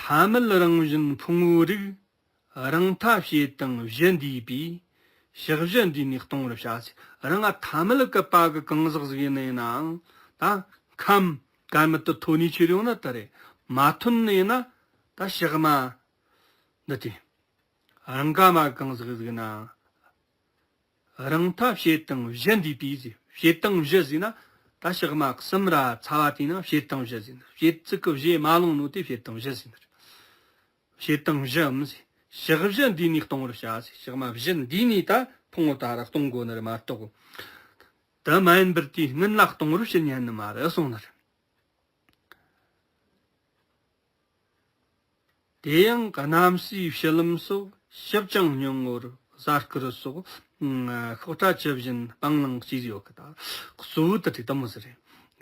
ཐ་མལ་རང་བཞིན་ཕུང་པོའི་རིགས། རང་མཐའ་བྱེད་དང་བཞི་འདུས་པས། ཕྱག་བཞི་འདྲིས་ནས་གཏོང་བར་བྱ་ཟེར། རང་ང་ཐ་མལ་གི་པ་གི་གང་ཟག་ཟིག་ཡིན་ནི་ཡིན་ནའང་ད་ཁམས་དཀར་དམར་དེ་ཐོན་ནས་ཁྱེར་ཡོང་ན་ད་རེད། མ་ཐོན་ནི་ཡིན་ན་ད་ཕྱག་མ་འདི་དེ་རང་ཀ་མ་གང་ཟག་ཟིག་ཡིན་ནའང་། རང་མཐའ་བྱེད་དང་བཞི་འདུས་པས་ཟེར། བྱེད་དང་བཞི་ཟེར་ན་ད་ཕྱག་མ་གསུམ་ར་ཚ་བ་དེའི་ནང་བྱེད་དང་བཞི་ཟེར། བྱེད་ཚིག་གི་བཞི་མ་ལོང་ནོ་དེ་བྱེད་དང་བཞི་ཟེར་ནི་རེད། བྱེད་དང་བཞིའམ་ཟེར། ཕྱག་བཞི་འདུས་ནས་གཏོང་བར་བྱ་ཟེར། ཕྱག་མ་བཞི་འདུས་ནས་ད་ཕུང་པོ་ད་ར་གཏོང་དགོས་ནི་རེད་མ་གཏོགས། དེ་མ་ཡིན་པར་དེའི་སྔོན་ལ་གཏོང་བར་བྱེད་ཉན་ནི་མ་རེད་གསུངས་ནི་རེད། དེ་ཡང་རྣམ་སྲས་ཕྱི་ལམ་སོགས་ཞིབ་ཅིང་སྙིང་པོར་གཟའ་སྐར་སོགས་ཤོག་ཁྲ་ཇི་བཞིན་སྤང་བླང་གཅེས་ཡོད་གི། ད་གཙོ་བོ་དེ་དེ་ལྟ་མོ་ཟེར་རེད།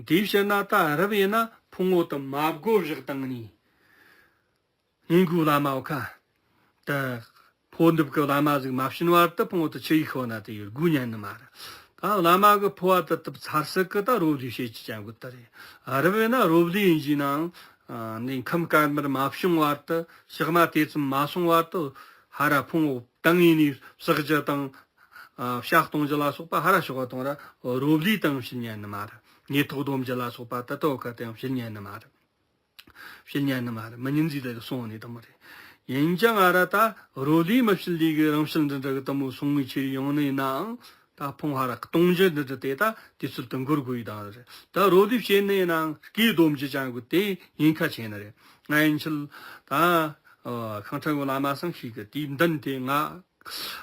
དེའི་ཕྱིར་ན་ད་རབ་ཡིན་ན་ཕུང་པོ་དེ་མ་བགོ་བཞག་བཏང་ནས། སྔོན་གོའི་བླ་མ་འོ་ཁ། ད་འཕོ་འདེབས་ཀྱི་བླ་མ་ཟིག་མ་བྱིན་བར་དུ་ཕུང་པོ་དེ་ཆི་ཡིག་ཤོ་ན་དེ་ཡོད་དགོས་ཉན་ནི་མ་རེད། ད་བླ་མ་གི་འཕོ་བ་དེ་དེ་ཚར་སྲིད་གི་ད་རོ་བསླུས་བྱེད་ཀྱི་ཅན་གོ་ད་རེད། རབ་ཡིན་ན་རོ་བསླུས་ཡིན་གྱི་ནའང་། ནས་ཁམས་དཀར་དམར་མ་བྱུང་བར་དུ། ཕྱག་མ་དེ་ཙམ་མ་སོང་བར་དུ་ཧ་ར་ཕུང་པོ་བཏང་ཡིན་ནས་བསགས་རྒྱུ་དང་། ཨ། བཤགས་གཏོང་རྒྱུ་ལ་སོགས་པ་ཧ་ར་ཤོག་ག་གཏོང་ར་རོ་བསླུས་དང་བྱེད་ཉན་ནི་མ་རེད། ཉེ་ཐོག་སྡོམ་རྒྱུ་ལ་སོགས་པ་ད་ལྟ་འོ་ཁ་དེ་ཡང་བྱེད་ཉན་ནི་མ་རེད། བྱེད་ཉན་ནི་མ་རེད། མི་ཉན་ཟིག་ད་གསུང་ནི་དེ་མོ་རེད། ཡིན་ཀྱང་ཨ་ར་ད་རོ་ལུས་མི་བྱེད་ལུས་ཀྱི་རང་བྱེད་འདི་འདྲ་གི་དེ་མོ་སོང་ངེ་ཆེར་ཡོང་ནི་ཡིན་ནའང་། ད་ཕུང་ཧ་ར་གཏོང་རྒྱུ་འདི་འདྲ་དེ་ད་དུས་ཚོད་དུ་འགོར་དགོས་ཡི་དང་རེད། ད་རོ་ལུས་བྱེད་ནི་ཡིན་ནའང་སྐེ་སྡོམ་རྒྱུ་ཅན་གི་དེ་ཉེན་ཁ་ཆེ་ནི་རེད། ང་ཡིན་ཆད་ད་ཤིང་ཁྲ་གི་བླ་མ་སང་ཤེས་གི། དེའི་མདུན་དེ་ང་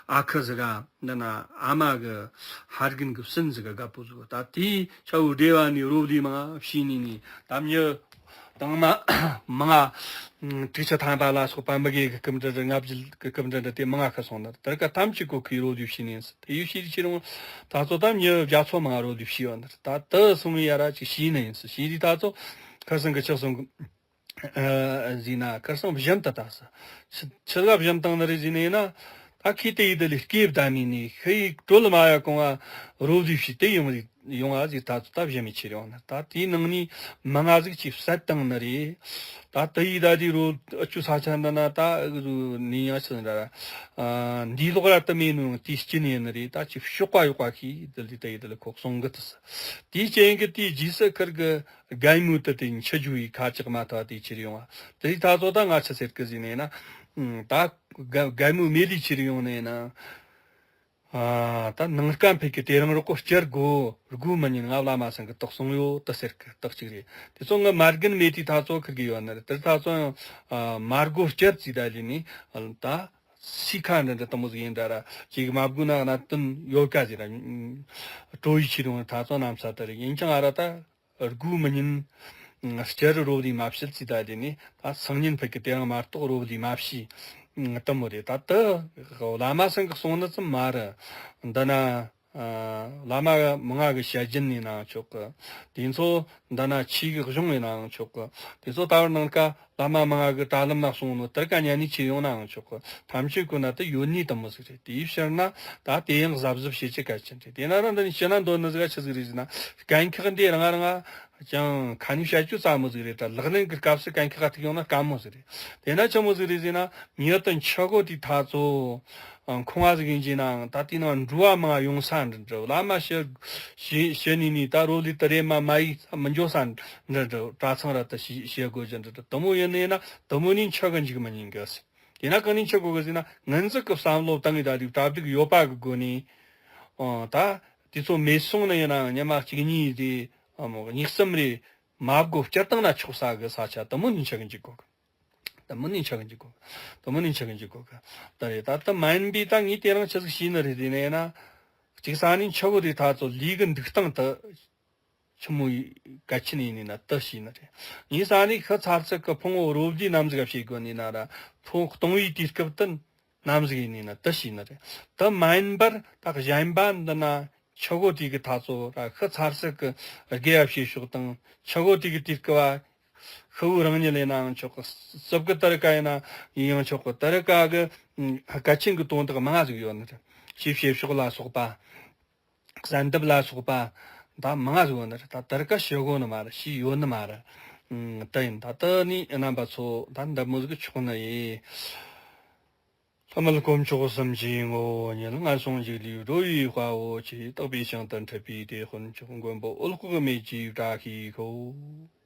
ཨ་ཁུ་ཟིག་ག་འདི་ན་ཨ་མ་གི་ཕ་རྒན་གི་སྲིན་ཟིག་ག་རྒད་པོ་ཟིག་ད་དེའི་ཆ་བོ་སྡེ་བ་ནས་རོ་ལུས་མང་བྱས་ནས་ནི་ད་མྱི་ དང་མ་མང་ང་། དྲུག་ཅུ་ཐམ་པ་ལ་སོགས་པ་མི་དགེ་གི་སྐུ་འདྲ་ལྔ་བརྒྱ་གི་སྐུ་འདྲ་འདྲ་དེ་མང་ང་ཁ་སོང་ནི་རེད། དེར་ཀ་ཐམས་ཅད་གོ་ཁའི་རོ་ལུས་ཤི་ནས་ཟེར། དེ་ཡུལ་ཤི་ཆི་རུང་ད་ཚོ་ད་མྱི་བརྒྱ་ཚོ་མང་ང་རོ་ལུས་ཤི་ཡོད་ནི་རེད། ད་དེ་སོང་ཡ་ར་ཅིག་ཤི་ནི་ཡིན་ཟེར། ཤི་དུས་ད་ཚོ་ཁར་སང་གི་ཆག་སོང་གི་ཨ་ཟིན་ན་ཁར་སང་བཞིན་དུ་ད་ཟེར། ཆི་ཆི་ག་བཞིན་བཏང་ནི་རེད་ཟིན་ན་ཡིན་ན། ད་ཁི་དེ་ཡི་དེ་ལས་སྐེ་བདའ་མི་ནི་ཤི་ཡི་གྲོལ་མ་ཡ་གོང་ང་རོ་ལུས་ཤི་དེ་ཡོང་རེད། ཡོང་ཨ་ཟིག་ད་ཚོ་ད་བཞི་མི་ཆེར་ཡོང་ན། ད་དེའི་ནང་ནས་མི་ང་ཟིག་ཅིག་བསད་བཏང་ནི་རེད། ད་དེ་ཡི་ད་དེ་རོ་ཨ་ཆུ་ས་ཆ་འདི་ན་ད་ཨ་གི་རུ་ནི་ཡང་ཆི་འདྲ་ར། ཨ་འདིའི་ལོག་ར་དུ་མེད་ནོ་དེའི་སྐྱིན་ཡིན་ནི་རེད། ད་ཅིག་གཤོག་པ་གཡོག་པ་ཤི་དེ་ལི་དེ་ཡི་དེ་ལི་ཁོག་སོང་གི་དུ་ས། དེའི་རྐྱེན་གི་དེའི་རྗེས་སུ་ཁིར་གི་རྒན་མོ་དུ་དེ་འཆི་རྒྱུ་ཡི་ཁ་ཅིག་མ་ཐོ་དེ་ཆེར་ཡོང་བ། དེ་ད་ཚོ་ད་ང་ཆི་ཟེར་གི་ཟིན་ནས་ན། ད་རྒན་རྒན་མོ་མེ་ལི་ཆེར་ཡོང་ནས་ན། ཨ་ད་ནངས་ཀ་ཕེབས་ཀྱི་དེ་རིང་རོགས་པོ་སྐྱུར་དགོ། དགུ་མི་ཉན་ང་བླ་མ་སང་གི་དོགས་སོང་ཡོད་དུ་ཟེར་གི་དག་ཅིག་རེད། དེ་ཚོ་ང་མ་རྒན་མེད་དུས་ད་ཚོ་ཁིར་གི་ཡོད་ནི་རེད། དེར་ད་ཚོ་ཡང་ཨ་མ་རྒོ་སྐྱུར་ཙི་ད་ལི་ནི་ད་སི་ཁ་འདྲ་འདྲ་དུ་མོ་ཟིག་ཡིན་འདྲ་ར་ཅིག་མ་བགོ་ན་ན་དུན་ཡོད་ཀ་ཟིག་ར་སྤྲོ་ཡི་ཆེ་རུང་ད་ཚོ་གནམ་ས་དེ་རེད། ཡིན་ཀྱང་ཨ་ར་ད། དགུ་མི་ཉན། སྐྱ་རི་རོ་ལི་མ་བྱེད་ཙི་ད་དེ་ནི་ད་སང་ཉིན་ཕ་གི་དེ་རིང་མ་གཏོགས་རོ་ལི་མ་བྱེད། དུ་མོ་རེད། ད་དུ་བླ་མ་སང་གི་གསུང་ནི་ཙམ་མ་རེད། འདི་ན་བླ་མ་མི་ང་གི་བཤད་རྒྱུན་ཡིན་ནའང་ཆོག་གི། དེ་ཚོ་འདི་ན་ཆོས་གི་གཞུང་ཡིན་ནའང་ཆོག་གི། དེ་ཚོ་ད་བར་ནང་ཀ་བླ་མ་མི་ང་གི་དྲ་ལམ་ན་གསུང་ནོ་དེར་ཀ་ཉན་ནི་ཆེ་ཡོང་ནའང་ཆོག་གི། ཐམས་ཅད་ཀུན་ན་དུ་ཡོད་ནི་དུ་མོ་ཟིག་རེད། དེའི་ཕྱིར་ན་ད་དེ་ཡང་གཟབ་གཟབ་བྱེད་ཀྱི་གལ་ཆེན་རེད། དེ་ན་ར་འདི་ནི་ཕྱི་ན་འདོད་ནི་ཟིག་ཆི་ཟིག་རེད་ཟེར་ན། དཀའ་ཁག་འདི་རང་རང་ཀྱང་ཁ་ནས་བཤད་རྒྱུ་རྩ་མོ་ཟིག་རེད། ད་ལག་ལེན་གྱི་སྐབས་སུ་དཀའ་ཁག་ཐུག་ཡོང་ན་དཀའ་མོ་ཟིག་རེད། དེ་ན་ཆི་མོ་ཟིག་རེད་ཟེར་ན། མྱི་དང་ཆུ་གོ་དེ་ཐ་ཚོ། ཁོང་བ་ཟིག་ཡིན་གྱི་ནའང་ད་དེ་ནང་འགྲོ་བ་མང་ཡོང་ས་འདྲ་འདྲ། བླ་མ་ཞི་ཞི་ཞི་ནི་ནི་ད་རོ་ལི་དུ་རེ་མ་མ་ཡི་མི་འཇོ་ས་འདྲ་འདྲ། གྲྭ་ཚང་ར་དུ་ཞི་ཞི་དགོས་ཀྱི་འདྲ་འདྲ། དུ་མོ་ཡིན་ནི་ན་དུ་མོ་ནི་ཆུ་གི་འཇིག་མི་ཉན་གི་ཟེར། དེ་ན་གང་ནས་ཆི་གོ་གི་ཟེར་ན། ངན་ཟིག་གི་བསམ་བློ་བཏང་གི་ད་དུས་གྲ་སྒྲིག་ཡོད་པ་གི་སྒོ་ནས། ཨོ་ད་དེ་ཚོ་མེད་སོང་ནི་ཡིན་ནའང་ཉི་མ་གཅིག་གཉིས་རེ་ཨ་མོ་གཉིས་གསུམ་རེ་མ་བགོ་བསྐྱུར་བཏང་ན་ཆོག་ས་གི་ས་ཆ་དུ་མོ་ནས་ཆི་གི་འཇིག་གོ་གི། དུ་མོ་ནས་ཆི་གི་འཇིག་གོ་གི། དུ་མོ་ནས་ཆི་གི་འཇིག་གོ་གི། ད་རེད། ད་དུ་མ་ཡིན་པའི་ད་ངས་དེ་རིང་ཆི་ཟིག་ཤེས་ནི་རེད་དེ་ནས་ན། གཅིག་ས་ནས་ཆུ་གོ་དེ་ཐ་ཚོ་ལུས་གི་འདུག་སྟངས་དུ། ཆི་མོ་ཡི་གལ་ཆེན་ཡིན་ནི་ན་དུ་ཤེས་ནི་རེད། ངའི་ས་ནས་ཤི་ཚར་ཚད་ཀྱི་ཕུང་བོ་རོ་བརྒྱའི་ནམ་ཟིག་བྱེད་དགོས་ནི་ན་ར། ཕུང་གཏོང་བའི་དུས་སྐབས་དུ་ནམ་ཟིག་ཡིན་ནི་ན་དུ་ཤེས་ནི་རེད། དུ་མ་ཡིན་པར་ད་གཞན་པ་འདི་ན་ཆུ་གོ་དེ་གི་ཐ་ཚོ་ར་ཤི་ཚར་ཚད་ཀྱི་དགེ་བ་བྱེད་ཕྱོགས་དང་ཆུ་གོ་དེ་གི་དུས་སྐབས་བ། ཤི་བོ་རང་ཉིད་ལས་ནའང་ཆོག་གི། རྩུབ་གི་དུ་རི་ཀ་ཡིན་ན་ཡང་ཆོག་གི། དུ་རི་ཀ་གི་གལ་ཆེན་གི་དོན་དག་མང་ང་ཟིག་ཡོད་ནི་རེད། ཞེས་བྱེད་ཕྱོགས་ལ་སོགས་པ། གསལ་འདེབས་ལ་སོགས་པ་ད་མང་ང་ཟིག་ཡོད་ནི་རེད། ད་དེར་ཀ་ཤི་གོ་ནི་མ་རེད། ཤི་ཡོད་ནི་མ་རེད། ཨང་། དེ་ཡིན། ད་དེ་ནི་རྣམ་པ་ཚོ་ད་འདི་མོ་ཟིག་ཆོག་ནི་ཡིན། ལྷ་མི་དཀོན་མཆོག་གསུམ་གྱི་ངོ་བོ་ཉིད། ངན་སོང་འཇིག་ལུས་འགྲོ་བའི་དཔའ་བོ་ཆེ། རྟག་པའི་ཞིང་དུ་འཁྲིད་པའི་དེད་དཔོན་མཆོག་མགོན་པོ་འོད་དཔག་མེད་ཀྱི་བཀྲ་ཤིས་ཤོག།